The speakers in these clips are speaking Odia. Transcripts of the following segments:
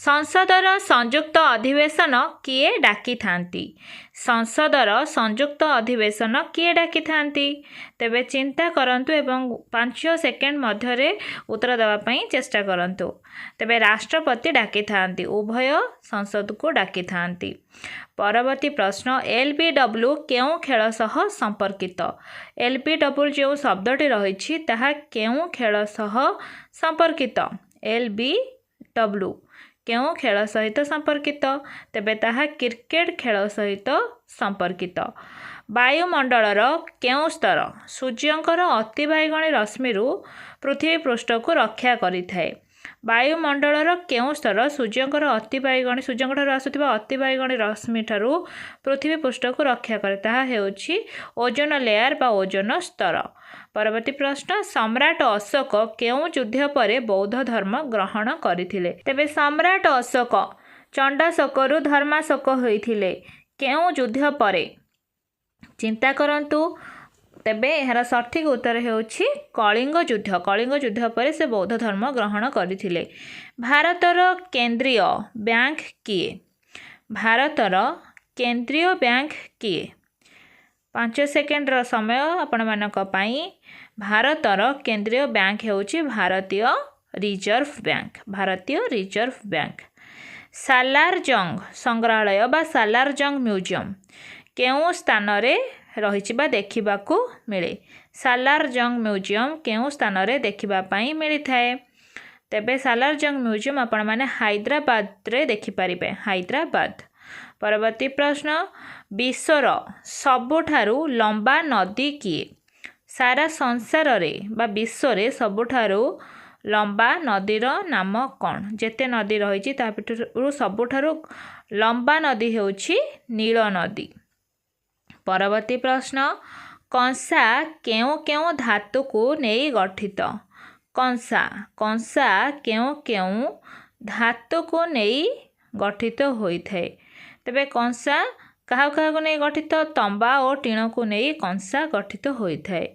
ସଂସଦର ସଂଯୁକ୍ତ ଅଧିବେଶନ କିଏ ଡାକିଥାନ୍ତି? ସଂସଦର ସଂଯୁକ୍ତ ଅଧିବେଶନ କିଏ ଡାକିଥାନ୍ତି? ତେବେ ଚିନ୍ତା କରନ୍ତୁ ଏବଂ 5 ସେକେଣ୍ଡ ମଧ୍ୟରେ ଉତ୍ତର ଦେବା ପାଇଁ ଚେଷ୍ଟା କରନ୍ତୁ। ତେବେ ରାଷ୍ଟ୍ରପତି ଡାକିଥାନ୍ତି, ଉଭୟ ସଂସଦକୁ ଡାକିଥାନ୍ତି। ପରବର୍ତ୍ତୀ ପ୍ରଶ୍ନ, ଏଲ୍ ବି ଡବ୍ଲ୍ୟୁ କେଉଁ ଖେଳ ସହ ସମ୍ପର୍କିତ? ଏଲ୍ ବି ଡବ୍ଲ୍ୟୁ ଯେଉଁ ଶବ୍ଦଟି ରହିଛି, ତାହା କେଉଁ ଖେଳ ସହ ସମ୍ପର୍କିତ? ଏଲ୍ ବି ଡବ୍ଲ୍ୟୁ କେଉଁ ଖେଳ ସହିତ ସମ୍ପର୍କିତ? ତେବେ ତାହା କ୍ରିକେଟ ଖେଳ ସହିତ ସମ୍ପର୍କିତ। ବାୟୁମଣ୍ଡଳର କେଉଁ ସ୍ତର ସୂର୍ଯ୍ୟଙ୍କର ଅତିବାଇଗଣୀ ରଶ୍ମିରୁ ପୃଥିବୀ ପୃଷ୍ଠକୁ ରକ୍ଷା କରିଥାଏ? ବାୟୁମଣ୍ଡଳର କେଉଁ ସ୍ତର ସୂର୍ଯ୍ୟଙ୍କର ଅତିବାଇଗଣୀ, ସୂର୍ଯ୍ୟଙ୍କଠାରୁ ଆସୁଥିବା ଅତିବାଇଗଣୀ ରଶ୍ମିଠାରୁ ପୃଥିବୀ ପୃଷ୍ଠକୁ ରକ୍ଷା କରେ? ତାହା ହେଉଛି ଓଜୋନ ଲେୟାର ବା ଓଜୋନ ସ୍ତର। ପରବର୍ତ୍ତୀ ପ୍ରଶ୍ନ, ସମ୍ରାଟ ଅଶୋକ କେଉଁ ଯୁଦ୍ଧ ପରେ ବୌଦ୍ଧ ଧର୍ମ ଗ୍ରହଣ କରିଥିଲେ? ତେବେ ସମ୍ରାଟ ଅଶୋକ ଚଣ୍ଡାଶୋକରୁ ଧର୍ମାଶୋକ ହୋଇଥିଲେ କେଉଁ ଯୁଦ୍ଧ ପରେ? ଚିନ୍ତା କରନ୍ତୁ। ତେବେ ଏହାର ସଠିକ୍ ଉତ୍ତର ହେଉଛି କଳିଙ୍ଗ ଯୁଦ୍ଧ। କଳିଙ୍ଗ ଯୁଦ୍ଧ ପରେ ସେ ବୌଦ୍ଧ ଧର୍ମ ଗ୍ରହଣ କରିଥିଲେ। ଭାରତର କେନ୍ଦ୍ରୀୟ ବ୍ୟାଙ୍କ କିଏ? ଭାରତର କେନ୍ଦ୍ରୀୟ ବ୍ୟାଙ୍କ କିଏ? 5 ସେକେଣ୍ଡର ସମୟ ଆପଣମାନଙ୍କ ପାଇଁ। ଭାରତର କେନ୍ଦ୍ରୀୟ ବ୍ୟାଙ୍କ ହେଉଛି ଭାରତୀୟ ରିଜର୍ଭ ବ୍ୟାଙ୍କ, ଭାରତୀୟ ରିଜର୍ଭ ବ୍ୟାଙ୍କ। ସାଲାର ଜଙ୍ଗ ସଂଗ୍ରହାଳୟ ବା ସାଲାର ଜଙ୍ଗ ମ୍ୟୁଜିୟମ କେଉଁ ସ୍ଥାନରେ ରହିଛି ବା ଦେଖିବାକୁ ମିଳେ? ସାଲାର ଜଙ୍ଗ ମ୍ୟୁଜିୟମ କେଉଁ ସ୍ଥାନରେ ଦେଖିବା ପାଇଁ ମିଳିଥାଏ? ତେବେ ସାଲାର ଜଙ୍ଗ ମ୍ୟୁଜିୟମ ଆପଣମାନେ ହାଇଦ୍ରାବାଦରେ ଦେଖିପାରିବେ, ହାଇଦ୍ରାବାଦ। ପରବର୍ତ୍ତୀ ପ୍ରଶ୍ନ, ବିଶ୍ୱର ସବୁଠାରୁ ଲମ୍ବା ନଦୀ କିଏ? ସାରା ସଂସାରରେ ବା ବିଶ୍ୱରେ ସବୁଠାରୁ ଲମ୍ବା ନଦୀର ନାମ କ'ଣ? ଯେତେ ନଦୀ ରହିଛି, ତା ଭିତରୁ ସବୁଠାରୁ ଲମ୍ବା ନଦୀ ହେଉଛି ନୀଳ ନଦୀ। ପରବର୍ତ୍ତୀ ପ୍ରଶ୍ନ, କଂସା କେଉଁ କେଉଁ ଧାତୁକୁ ନେଇ ଗଠିତ? କଂସା କେଉଁ କେଉଁ ଧାତୁକୁ ନେଇ ଗଠିତ ହୋଇଥାଏ? ତେବେ କଂସା କାହାକୁ କାହାକୁ ନେଇ ଗଠିତ? ତମ୍ବା ଓ ଟିଣକୁ ନେଇ କଂସା ଗଠିତ ହୋଇଥାଏ।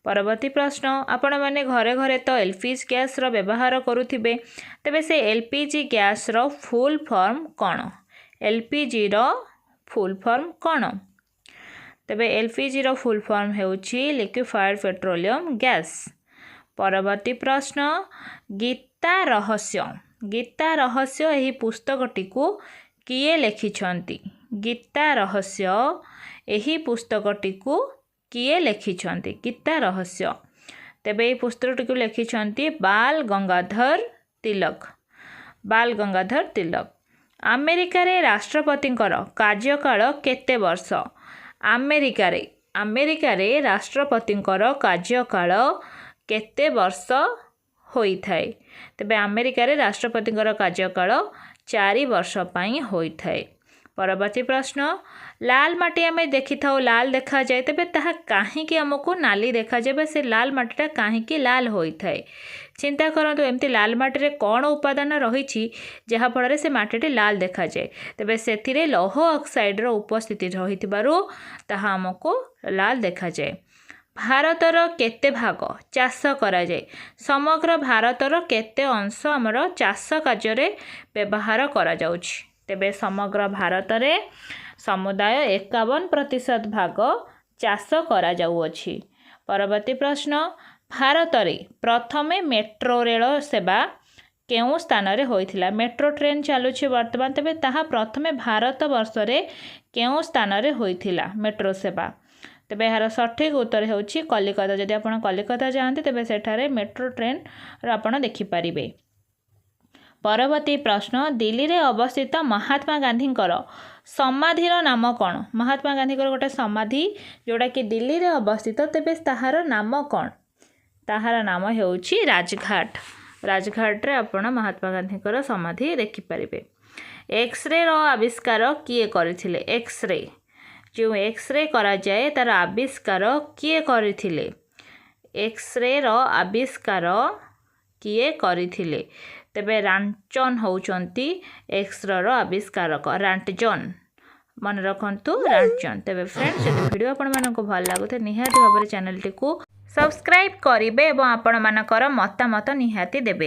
ପରବର୍ତ୍ତୀ ପ୍ରଶ୍ନ, ଆପଣମାନେ ଘରେ ଘରେ ତ ଏଲ୍ ପି ଜି ଗ୍ୟାସ୍ର ବ୍ୟବହାର କରୁଥିବେ। ତେବେ ସେ ଏଲ୍ ପି ଜି ଗ୍ୟାସ୍ର ଫୁଲ୍ ଫର୍ମ କ'ଣ? ଏଲ୍ ପି ଜିର ଫୁଲ୍ ଫର୍ମ କ'ଣ? ତେବେ ଏଲ୍ ପି ଜିର ଫୁଲ୍ ଫର୍ମ ହେଉଛି ଲିକ୍ୱିଫାଏଡ଼୍ ପେଟ୍ରୋଲିୟମ୍ ଗ୍ୟାସ୍। ପରବର୍ତ୍ତୀ ପ୍ରଶ୍ନ, ଗୀତା ରହସ୍ୟ, ଗୀତା ରହସ୍ୟ ଏହି ପୁସ୍ତକଟିକୁ କିଏ ଲେଖିଛନ୍ତି? ଗୀତା ରହସ୍ୟ ଏହି ପୁସ୍ତକଟିକୁ କିଏ ଲେଖିଛନ୍ତି? ଗୀତା ରହସ୍ୟ, ତେବେ ଏହି ପୁସ୍ତକଟିକୁ ଲେଖିଛନ୍ତି ବାଲ ଗଙ୍ଗାଧର ତିଲକ, ବାଲ ଗଙ୍ଗାଧର ତିଲକ। ଆମେରିକାରେ ରାଷ୍ଟ୍ରପତିଙ୍କର କାର୍ଯ୍ୟକାଳ କେତେ ବର୍ଷ? ଆମେରିକାରେ ରାଷ୍ଟ୍ରପତିଙ୍କର କାର୍ଯ୍ୟକାଳ କେତେ ବର୍ଷ ହୋଇଥାଏ? ତେବେ ଆମେରିକାରେ ରାଷ୍ଟ୍ରପତିଙ୍କର କାର୍ଯ୍ୟକାଳ 4 ବର୍ଷ ପାଇଁ ହୋଇଥାଏ। ପରବର୍ତ୍ତୀ ପ୍ରଶ୍ନ, ଲାଲ ମାଟି ଆମେ ଦେଖିଥାଉ ଲାଲ ଦେଖାଯାଏ। ତେବେ ତାହା କାହିଁକି ଆମକୁ ନାଲି ଦେଖାଯାଏ ବା ସେ ଲାଲ ମାଟିଟା କାହିଁକି ଲାଲ ହୋଇଥାଏ? ଚିନ୍ତା କରନ୍ତୁ, ଏମିତି ଲାଲ ମାଟିରେ କ'ଣ ଉପାଦାନ ରହିଛି ଯାହାଫଳରେ ସେ ମାଟିଟି ଲାଲ ଦେଖାଯାଏ? ତେବେ ସେଥିରେ ଲୌହ ଅକ୍ସାଇଡ଼ର ଉପସ୍ଥିତି ରହିଥିବାରୁ ତାହା ଆମକୁ ଲାଲ ଦେଖାଯାଏ। ଭାରତର କେତେ ଭାଗ ଚାଷ କରାଯାଏ? ସମଗ୍ର ଭାରତର କେତେ ଅଂଶ ଆମର ଚାଷ କାର୍ଯ୍ୟରେ ବ୍ୟବହାର କରାଯାଉଛି? ତେବେ ସମଗ୍ର ଭାରତରେ ସମୁଦାୟ 51% ଭାଗ ଚାଷ କରାଯାଉଅଛି। ପରବର୍ତ୍ତୀ ପ୍ରଶ୍ନ, ଭାରତରେ ପ୍ରଥମେ ମେଟ୍ରୋ ରେଳ ସେବା କେଉଁ ସ୍ଥାନରେ ହୋଇଥିଲା? ମେଟ୍ରୋ ଟ୍ରେନ୍ ଚାଲୁଛି ବର୍ତ୍ତମାନ, ତେବେ ତାହା ପ୍ରଥମେ ଭାରତ ବର୍ଷରେ କେଉଁ ସ୍ଥାନରେ ହୋଇଥିଲା ମେଟ୍ରୋ ସେବା? ତେବେ ଏହାର ସଠିକ୍ ଉତ୍ତର ହେଉଛି କଲିକତା। ଯଦି ଆପଣ କଲିକତା ଯାଆନ୍ତି, ତେବେ ସେଠାରେ ମେଟ୍ରୋ ଟ୍ରେନ୍ର ଆପଣ ଦେଖିପାରିବେ। ପରବର୍ତ୍ତୀ ପ୍ରଶ୍ନ, ଦିଲ୍ଲୀରେ ଅବସ୍ଥିତ ମହାତ୍ମା ଗାନ୍ଧୀଙ୍କର ସମାଧିର ନାମ କ'ଣ? ମହାତ୍ମା ଗାନ୍ଧୀଙ୍କର ଗୋଟେ ସମାଧି ଯେଉଁଟାକି ଦିଲ୍ଲୀରେ ଅବସ୍ଥିତ, ତେବେ ତାହାର ନାମ କ'ଣ? ତାହାର ନାମ ହେଉଛି ରାଜଘାଟ। ରାଜଘାଟରେ ଆପଣ ମହାତ୍ମା ଗାନ୍ଧୀଙ୍କର ସମାଧି ଦେଖିପାରିବେ। ଏକ୍ସରେର ଆବିଷ୍କାର କିଏ କରିଥିଲେ? ଏକ୍ସରେ, ଯେଉଁ ଏକ୍ସରେ କରାଯାଏ, ତାର ଆବିଷ୍କାର କିଏ କରିଥିଲେ? ଏକ୍ସରେର ଆବିଷ୍କାର କିଏ କରିଥିଲେ? ତେବେ ରାଣ୍ଟଜନ୍ ହେଉଛନ୍ତି ଏକ୍ସରେର ଆବିଷ୍କାରକ, ରାଣ୍ଟଜନ୍। ମନେ ରଖନ୍ତୁ, ରାଣ୍ଟଜନ୍। ତେବେ ଫ୍ରେଣ୍ଡସ୍, ଯଦି ଭିଡ଼ିଓ ଆପଣମାନଙ୍କୁ ଭଲ ଲାଗୁଥାଏ, ନିହାତି ଭାବରେ ଚ୍ୟାନେଲଟିକୁ ସବସ୍କ୍ରାଇବ୍ କରିବେ ଏବଂ ଆପଣମାନଙ୍କର ମତାମତ ନିହାତି ଦେବେ।